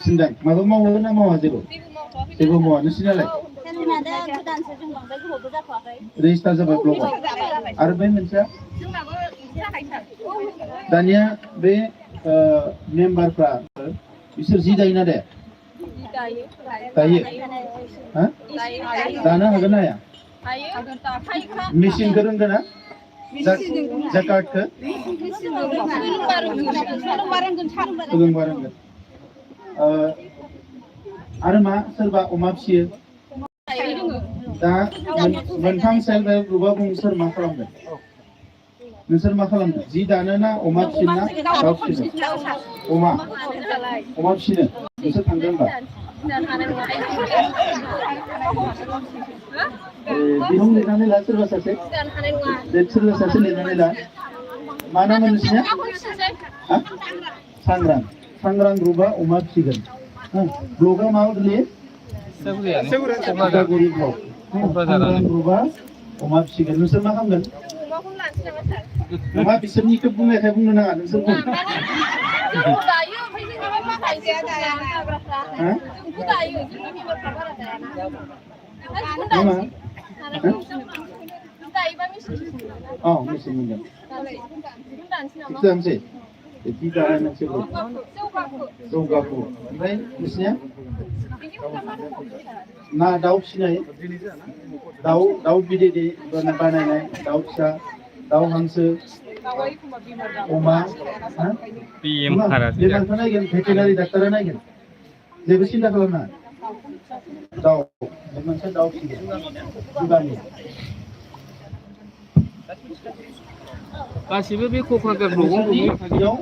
Sindang, malu mau na mau aja Ibu mau, nasi nalai. Register जाबाय ब्लगाव. आरो बे मोनसे दानिया बे मेम्बारफ्रा बिसोर जि दायोना दे? दायो। हा? दानो हागोन ना हाया? मेसिनखौ रोंगोन ना? जाकार्टखौ? सोलोंबा रोंगोन। आरो मा सोरबा अमा फियो दा मोनथाम सेल्फ हेल्प ग्रुपआ सोर मा खालामदों नोंसोर मा खालामदों जि दानो ना अमा फिनो ना दाउ फिनो अमा फिनो नोंसोर थांदों होनबा बिहुं लिरनानै ला सोरबा सासे लिरनानै ला मा नाम नोंसिना सांग्रां ग्रुपआ अमा फिगोन ब्लगा मा गोलैयो सेगुरि ब्लग सांग्रां ग्रुपआ अमा फिगोन नोंसोर मा खालामगोन अमा बिसोरनिखौ बुंनायखाय बुंनो नाङा नोंसोर बुं मेसिन मोनगोन जानोसै बिदि दानाय मोनसे जौगाखौ ओमफ्राय नोंसिनिया ना दाउ फिनाय दाउ बिदै बानायनाय दाउ फिसा दाउ हांसो अमा बेमारखौ नायगोन भेटेनारि डाक्टारा नायगोन जेबो सिन्था खालामनाङा दाउ मोनसे दाउ फिगोन बिबारनि गासिबो बे क'क्राझार ब्लगाव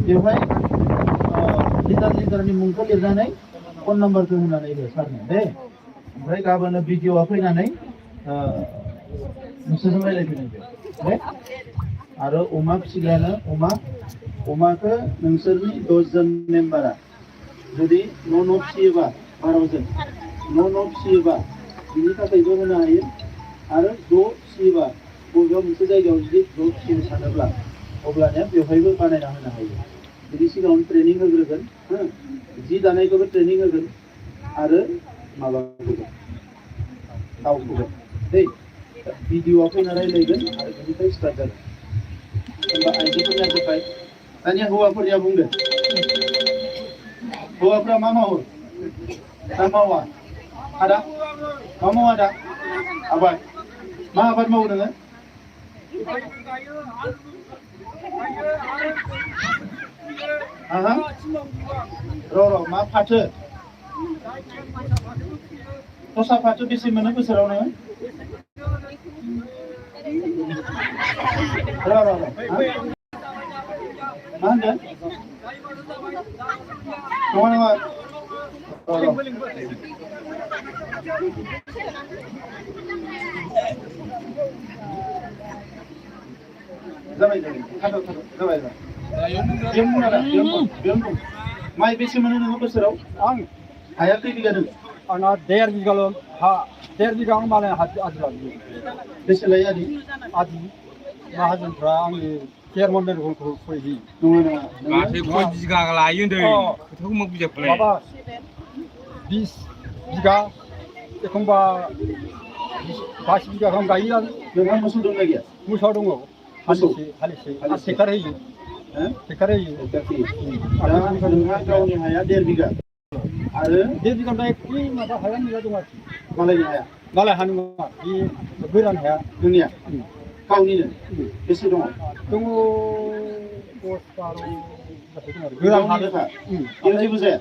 बेवहाय लिडारनि मुंखौ लिरनानै फन नाम्बारखौ होनानै हो सारनो दे ओमफ्राय गाबोनो भिडिअ'आ फैनानै नोंसोरजों रायज्लायफैनांगौ दे आरो अमा फिसिग्रानो अमाखौ नोंसोरनि 10 जन मेम्बारा जुदि न' फिसियोबा 12 जन न' फिसियोबा बिनि थाखायबो होनो हायो आरो 6 फिसियोबा बबेबा मोनसे जायगायाव जुदि 6 फिसिनो सानोब्ला अब्लानिया बेवहायबो बानायना होनो हायो बिदि सिगाङावनो ट्रेनिं होग्रोगोन जि दानायखौबो ट्रेनिं होगोन आरो माबाखौबो दाउखौबो दै भिडिअ'आ फैना रायज्लायगोन आरो बेनिफ्राय स्टार्ट जागोन होमबा आइजोफोरनिया जोब्बाय दानिया हौवाफोरनिया बुंदो हौवाफ्रा मा मावो दा मावा आदा मा मावा दा आबाद मा आबाद मावो नोङो र' मा फाथो दस्रा फाथो बेसे मोनो बोसोराव नोङो मा होनदों नङा जाबाय माइ बेसे मोनो नोङो बोसोराव आं हाया खै बिगा दं आंना 1.5 बिगाल' हा 1.5 बिगा आं मालाय आदि लायो बेसे लायो आदि माहाजोनफ्रा आंनि चेयारमेन मेनखौ फैयो नङा गासै 10 बिगा लायो होनदों खोथाखौ मा बुजायखौलाय माबा 20 बिगा एखमबा 5 बिगा गाहाम गायो आं नोंहा मोसौ दंना गैया मोसौ दङ हालिसे ट्रेक्टर होयो नोंहा गावनि हाया 1.5 बिगा आरो 1.5 बिगा माबा हाया नोंहा दं आरोखि मालायनि हाया मालाय हा नङा बे गोरान हाया नोंनिया गावनिनो बेसे दङ 10-12 गोरान हानोखा बेयाव जेबो जाया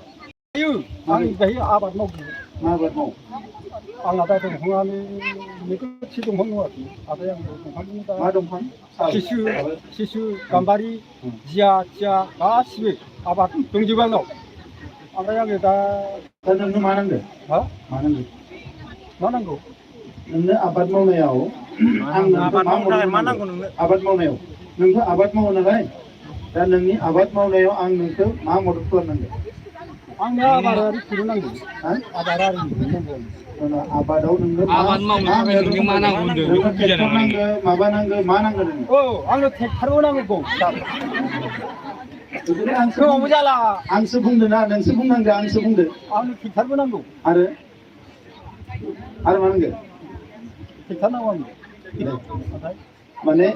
आं बेहाय आबाद मावो मा आबाद मावो आंना दा दंफाङानो नोगोदसो दंफां दं आरोखि ओमफ्राय आं दंफांनि दा मा दंफां सिसु गाम्बारि जिया गासिबो आबाद दंजोबो आंनाव ओमफ्राय आङो दा नोंनो मा नांगौ हा मा नांगौ नोंनो आबाद मावनायाव मा नांगौ नोंनो आबाद मावनायाव नोंथ' आबाद मावो नालाय दा नोंनि आबाद मावनायाव आं नोंखौ मा मदद खालामनांगौ आंनो आबादारिखौनो नांगौ आबादारि आबादाव नोंनो आबाद मावनो थाखाय नोंनो मा नांगौ होनदों ट्रेक्टर नांगौ माबा नांगौ मा नांगौ नोंनो आंनो ट्रेक्टरबो नांगौ गोबावबो जाला आंसो बुंदों ना नोंसो बुंनांगौ आंसो बुंदो आंनो ट्रेक्टरबो नांगौ आरो मा नांगौ ट्रेक्टर नांगौ आंनो माने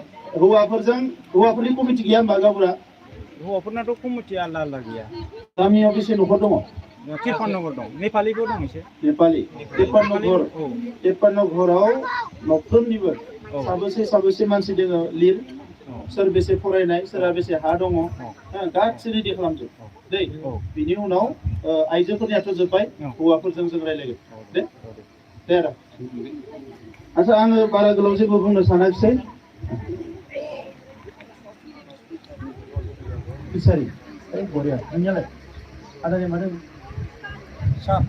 हौवाफोरनि कमिटि गैया होमबा गावबुरा हौवाफोरनाथ' कमिटि आलदा आलदा गैया गामियाव बेसे न'खर दङ 53 नगर दं नेपालिबो दं एसे नेपालि 53 घराव न'खरनिबो साबेसे मानसि दङ लिर सोर बेसे फरायनाय सोरहा बेसे हा दङ गासिबो रेडि खालामजोब दै बिनि उनाव आइजोफोरनियाथ' जोब्बाय हौवाफोरजों जों रायलायगोन दे आदा आচ্ছা आङो बारा गोलाव जेबो बुंनो सानाखिसै बिसारि बरिया नोंनियालाय आदानि माने सार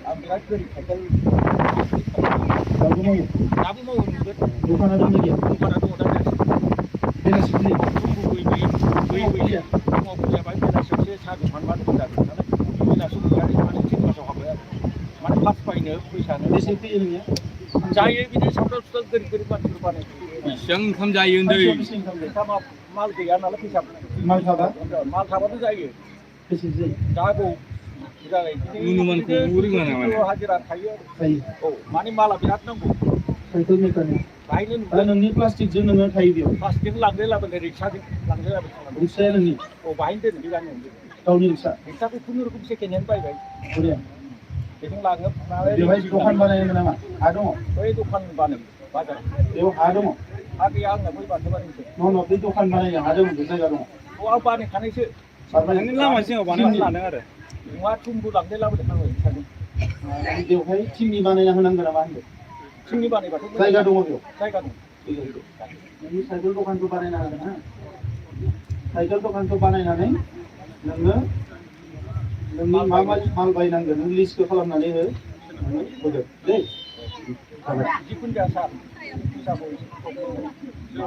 आं बिराद गोरिब साइकेल दाबो मावो दखाना दंना गैया दखाना दङ दा बेलासि खुलियो गैया फुङाव फैजाबाय बेलासियावसो साहा दखान मा दखान जादों नालाय बेलासियाव गैया माने 3 मासाव हाबबाय आरो माने फार्स्ट बायनो फैसानो बेसे फैयो नोंनिया जायो बिदिनो सावथाल सुथाल गोरिब मानसिफोर बानाय बेसेबां ओंखाम जायो उन्दै माल गैया नालाय फैसा माल थाबाथ' जायो बेसे जायो जागौ अनुमानखौ रोङा नामा हाजिरा थायो औ माने माला बिराद नांगौ साइकेल मेकानिक बाहायनो नुबाय नोंनि प्लास्टिकजों नोङो थायो बेयाव प्लास्टिक लांलाय लाबोलाय रिक्साजों लांलाय लाबोलाय रिक्साया नोंनि औ बाहायनो दोनो बे गामियावनो गावनि रिक्साखौ खुनुरुखुम सेकेन्ड हेन्ड बायबाय बरिया बेजों लाङो बेवहाय दखान बानायनो नामा हा दङ बै दखान बानायो बाजाराव बेयाव हा दङ हा गैया आंना बै बाथौ बारिनिसो न' बे दखान बानायनो हा दङ बे जायगा दङ औ आं बानायखानायसो माने लामा जिङाव बानायना लादों आरो नङा थुमबो लांलाय लाबोलाय खालामो रिक्साजों बेवहाय थिंनि बानायना होनांगोन नामा होनदों थिंनि बानायबाथ' जायगा दङ बेयाव जायगा दं नोंनि साइकेल दखानखौ बानायना होगोन हा साइकेल दखानखौ बानायनानै नोङो नोंनि मा माल बायनांगोन नों लिस्टखौ खालामनानै होदो दै जिखुनु जाया सार फैसाखौ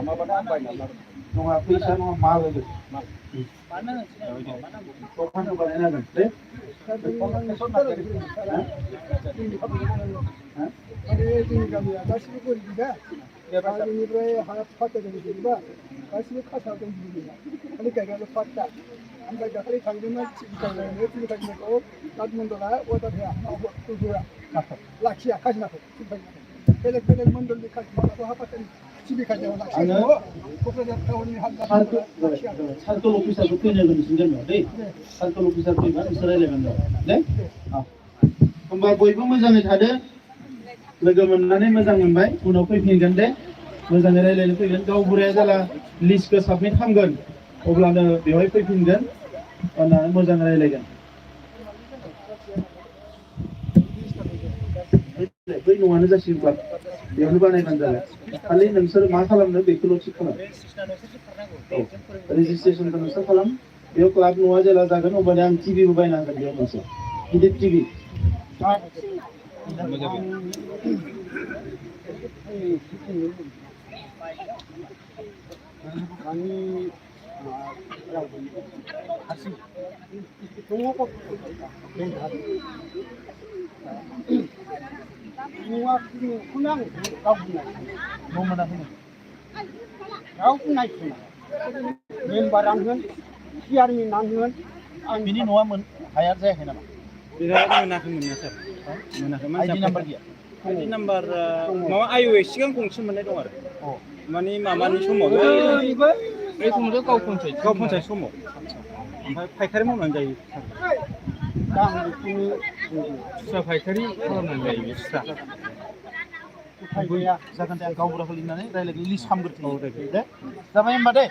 माबाबानो आं बायना लाबोगोन नङा फैसा नङा माल होदो दखानखौ बानायना होगोन दे जोंनि गामिया गासिबो गोरिब दा बेनिफ्राय हाया फाट्टा दंजोबोबा गासिबो खासा दंजोबो खालि गायग्राल' फाट्टा ओमफ्राय दाखालि थांदोंमोन टिभिखौ राज मण्डला अर्डार होआ होआ लाखिया खाजोनाखौ बेलेग मण्डलनि खाजोनाखौ हाफात्तानि टिभि खाजोनायाव लाखिया क'क्राझार टाउननि सार्कोल अफिसारखौ फैनो होगोन नोंसिनि गामियाव दै सार्कोल अफिसार फैबा नोंसोर रायज्लायबानो दे होमबा बयबो मोजाङै थादो लोगो मोननानै मोजां मोनबाय उनाव फैफिनगोन दे मोजाङै रायज्लायनो फैगोन गावबुराया जेला लिस्टखौ साबमिट खालामगोन अब्लानो बेवहाय फैफिनगोन होननानै मोजां रायज्लायगोन बै न'आनो जासिगोन बेयावनो बानायबानो जाबाय खालि नोंसोर मा खालामनो बेखौल' थिग खालाम रेजिस्ट्रेसनखौ नोंसोर खालाम बेयाव क्लाब न'आ जेला जागोन अब्लानो आं टिभिबो बायना होगोन बेयाव मोनसे गिदिर टिभि मेम्बारानो होन चेयारमेनानो होन आं बिनि न'आ हायार जायाखै नामा बिराद मोनाखै मोननाया सार मोनाखै आइडि नाम्बार गैया आइडि नाम्बार माबा आइअएस सिगां गंसे मोननाय दं आरो माने माबानि समाव बे समावथ' गाव पन्सायत समाव ओमफ्राय फायखारि मावनानै जायो खुस्रा फायखारि खालामनानै जायो बे खुस्रा जागोन दे आं गावबुराखौ लिंनानै रायज्लायगोन लिस्ट खालामग्रोथों दे जाबाय होनबा दे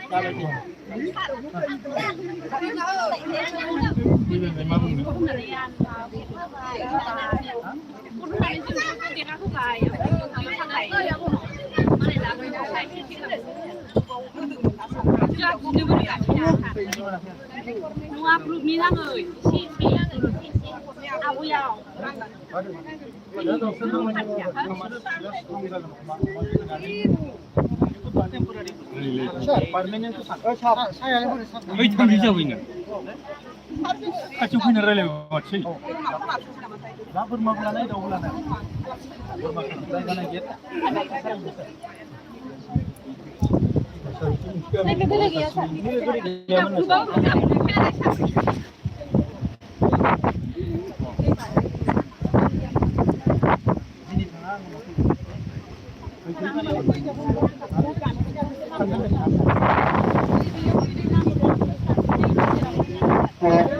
मा बुंनो Nua grupni langoi, si abuyau. ओइ थांनि जाबायनो खाथियाव फैनो रायलायबाय माथोसै दा बोरमाखौ लानाय दाउबो लानाय बोरमाखौ जायगा नागिर 네.